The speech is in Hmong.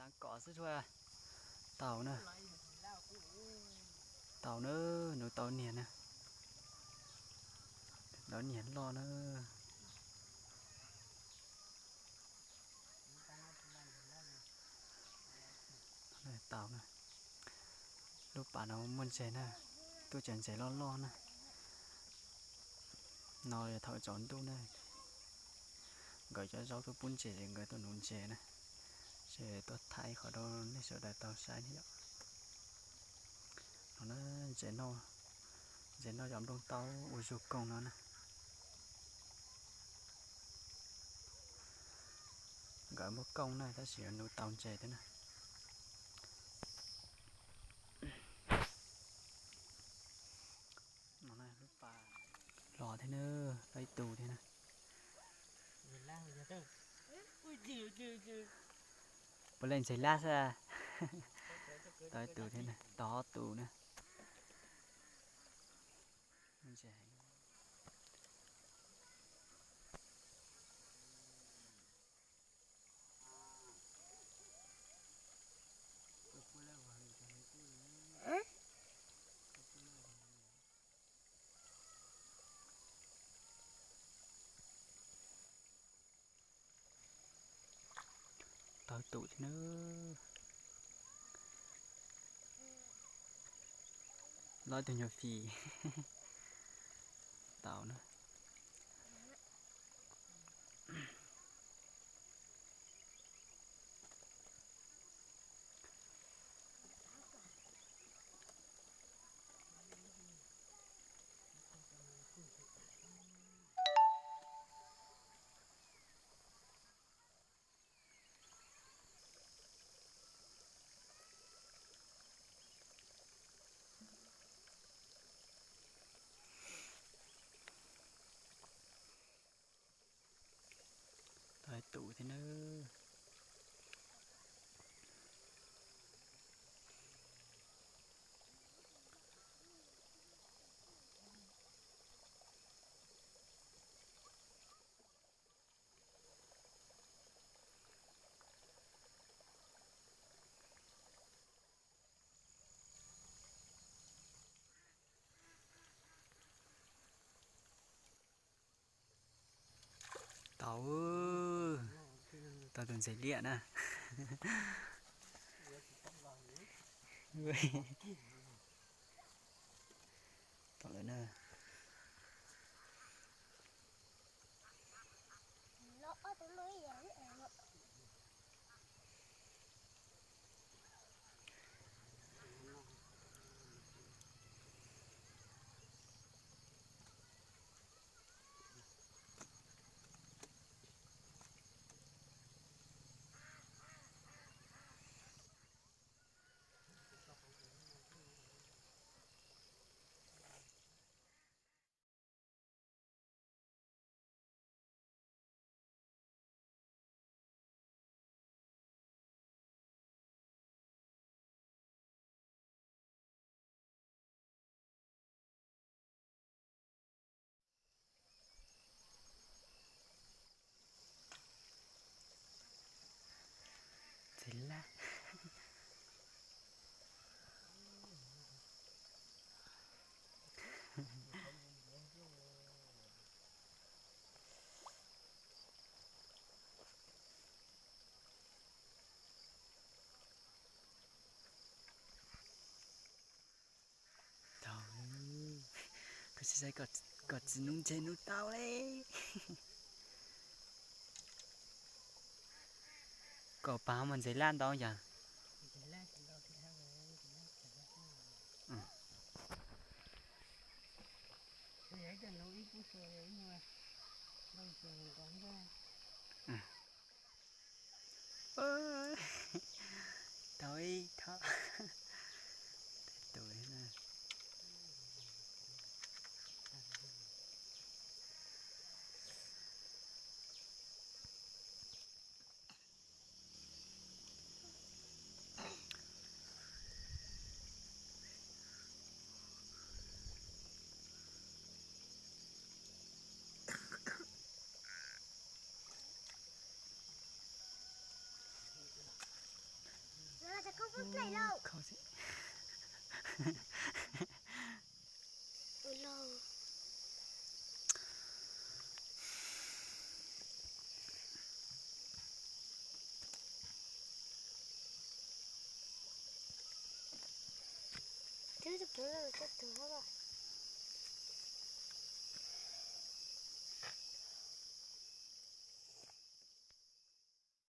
Tav kom xwb tsuas. Tau na. Tau na, nuv tau niag na. Tau niag loj na. Tau na. Lub pas no muaj ntses na. Tuaj tsev ntses loj loj na. No yog thaum tsaus ntuj na. Nkawd cov zaub tuaj pub ntses ces nkawd tuaj nuv ntses na. Ces tuaj thaij qhov rau nej sawv daws tau saib na yom. No na, ntses noj, ntses noj cov nplooj taub ua zug koog no na. Nkawd muaj kooj na tab sis nuv tau ntses thiab na. Los thiab na, tau ib tug thiab na. Puav leej ntses lab xwb. Tau ib tug thiab na, tau ob tug na. Tau tus thiab na. Loj tus nyuag fim. Tau na. Tau tus thiab na. Tau, tau tus ntses liaj na. Tau lawm na. Ntses laj. Tau, kuv tsis xav kom txiv nuv ntses nuv tau li. Kom pav mas ntses laj ntau yog. Tau ib thob. Tus na. Kho xwb. Twb tus pov lawm, coj tus hab.